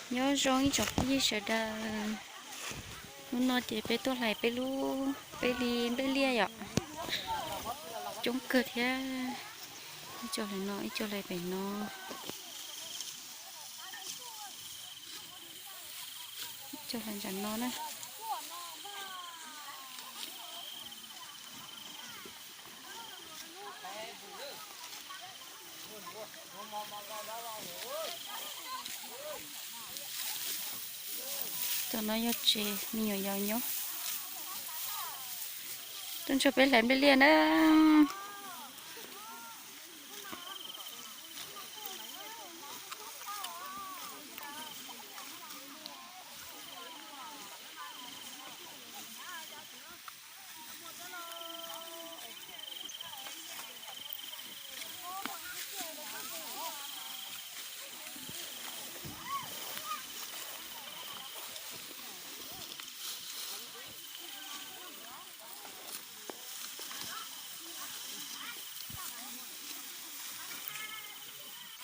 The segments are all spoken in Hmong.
Nyob zoo ib tsoom phooj ywg sawv daws, hnub no ces peb tuaj hlais peb lub, peb li nplej liaj yom, coob kawg thiab. Ib co hlais no, ib co hlais pem no, ib co hlais nram no na. Cov no yog tsev me nyuam yaus nyob. Tuaj nrog peb hlais nplej liaj na.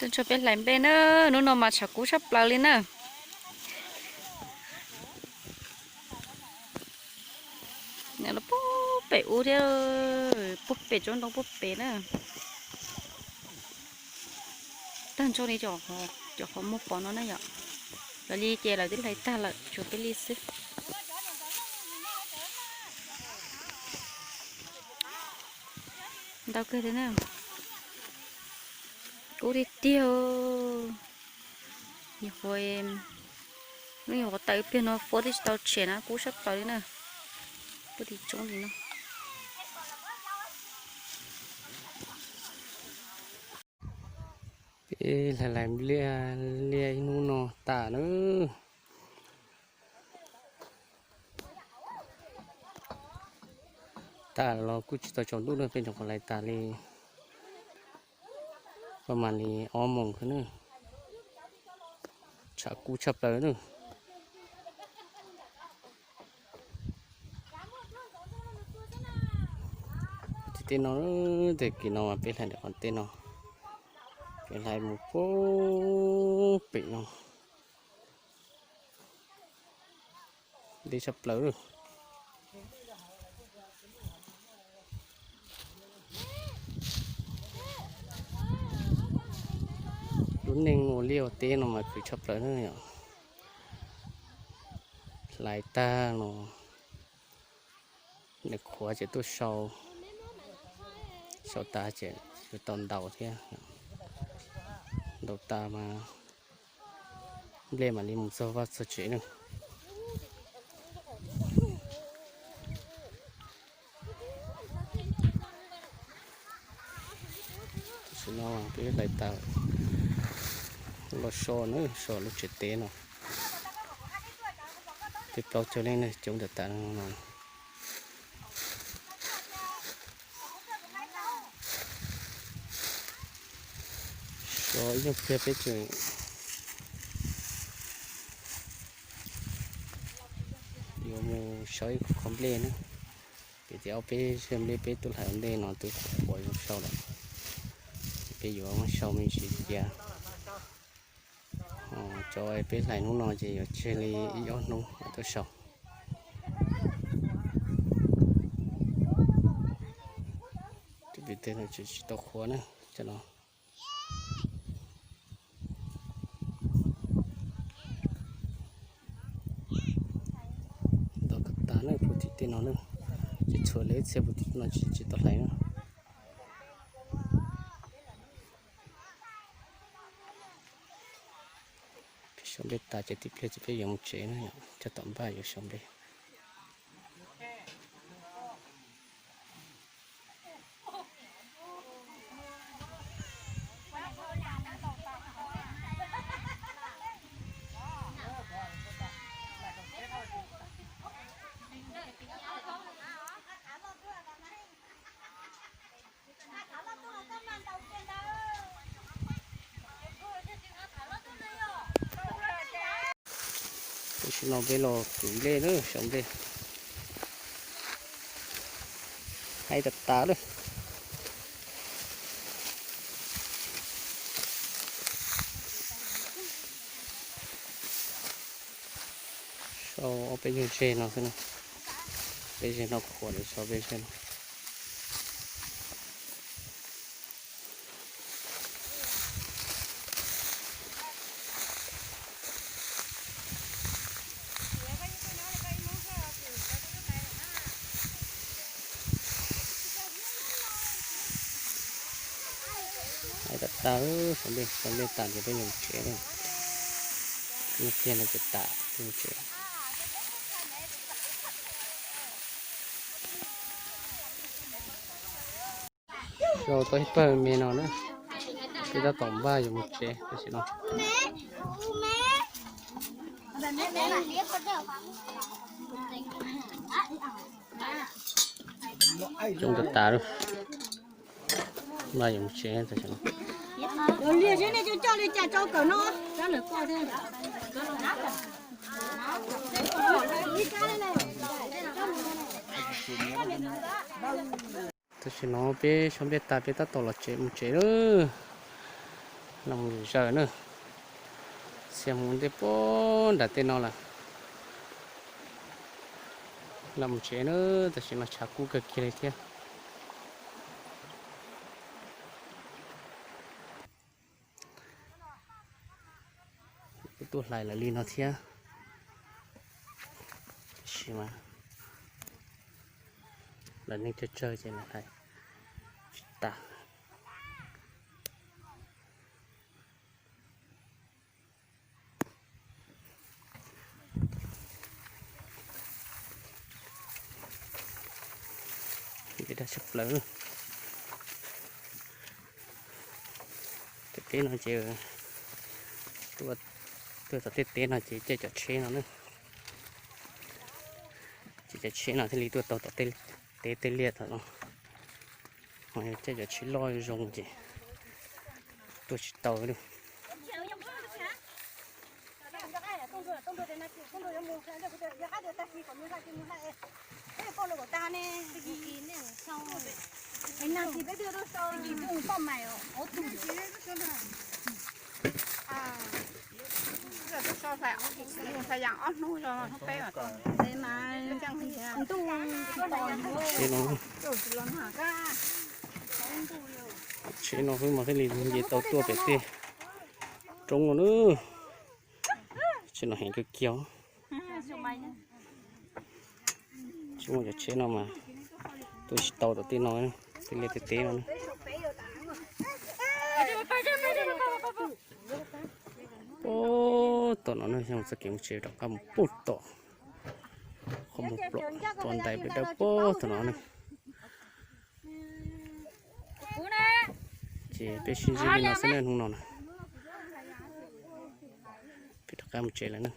Tuaj nrog peb hlais nplej na, hnub no mas tshav kub tshaj plaws li na. Nws los puag pem ub thiab, puag pem tsob ntoo puag pem na. Tag nrho li cov qhov muag pov no na yom. Lawv li ces lawv twb hlais tag lawm, tshuav peb li xwb. Ntau kawg thiab na. Kub tiag tiag. Nyuam qhuav, lub nyuam qhuav tawm ib pliag no fuab twb tsis tau tshem na, kub sab plaws li na. Kub tim tsoob li no. Peb hlais hlais liaj ib hnub no tas na. Tas los kuj tsis tau tsaus ntuj na, peb nyuam qhuav hlais tas li paj mas li ob moos xwb na. Tshav kub tshaj plaws na. Tim tej no, tej kis no mas peb hlais ntawm qhov tej no, peb hlais mus puag pem no. Deb tshaj plaws. Lub neej ua liaj ua teb no mas khwv tshaj plaws na yom. Hlais tag no, nws qhuav ces tuaj sau, sau tas ces yuav tau ntaus thiab. Ntaus tas mas nplej mam li mus txog vaj txog tsev na. Tam sim no peb hlais tas los so na, so lub tsev teb no. Peb plaub caug leej na, coob ntawm tas no. So ib nyuag pliag peb tseem yuav mus sau ib qho nplej na. Vim tias ob peb zaj nplej peb tuaj hlais ua ntej no twb qhuav qhuav yuav sau lawm. Peb yuav sau me ntsis cia. Cov peb hlais hnub no ces yuav tseg li ib ob hnub mam tuaj sau. Tus pem tej no tsis tau qhuav na, cov no. Ntau kawg tas na, puag tim tej no na. Ces txhua lawv txhia puag tim no tsis tsis tau hlais na. Peb sau nplej tas ces tib pliag ces peb yuav mus tsev na, coj tom npaj yuav sau nplej. Tam sim no peb los kwv nplej na, sau nplej. Haib tas tas lawm. Tau ob peb nyuag ze no xwb na. Peb ze no khuam lawm xyov peb ze no. Hais tas tas, sau nplej tas ces peb yuav mus tsev. Nyob kiag no ces tas peb mus tsev. Sau tau ib pawg me no na, peb tab tom npaj yuav mus tsev tam sim no. Coob tas tas lawm, npaj yuav mus tsev tam sim no. Tam sim no peb sau nplej tas peb tab tom los tsev mus tsev lawm. Los mus zaws na, txhia mus ua ntej puag nram tej no lawm. Los mus tsev na, tam sim no tshav kub kawg kiag li thiab. Kuj tuaj hlais lawv li no thiab. Tiam sis mas lawv neeg tsawg tsawg ces lawv hlais tsis tas. Dag tshaj plaws. Tej teb no ces tuaj, tuaj tom tej teb no ces caij cov tsheb no na. Ces cov tsheb no thiaj li tuaj tau tom tej teb tej liaj tom no. Ho yog caij cov tsheb loj zoo ces tuaj tsis tau li. Tsheb no, tsheb no xwb mas thiaj li nce tau tuaj pem tej roob no na. Tsheb no heev kawg kiag. Tsis muaj cov tsheb no mas tuaj tsis tau tom tej no, tej liaj tej teb no na. Puag tom no na, yog txoj kev mus tsev rov qab mus puag tom qhov muag plom tua ntais peb dawb puag tom no na. Ces peb sib ntsib li no xwb na hnub no na. Peb rov qab mus tsev lawm na.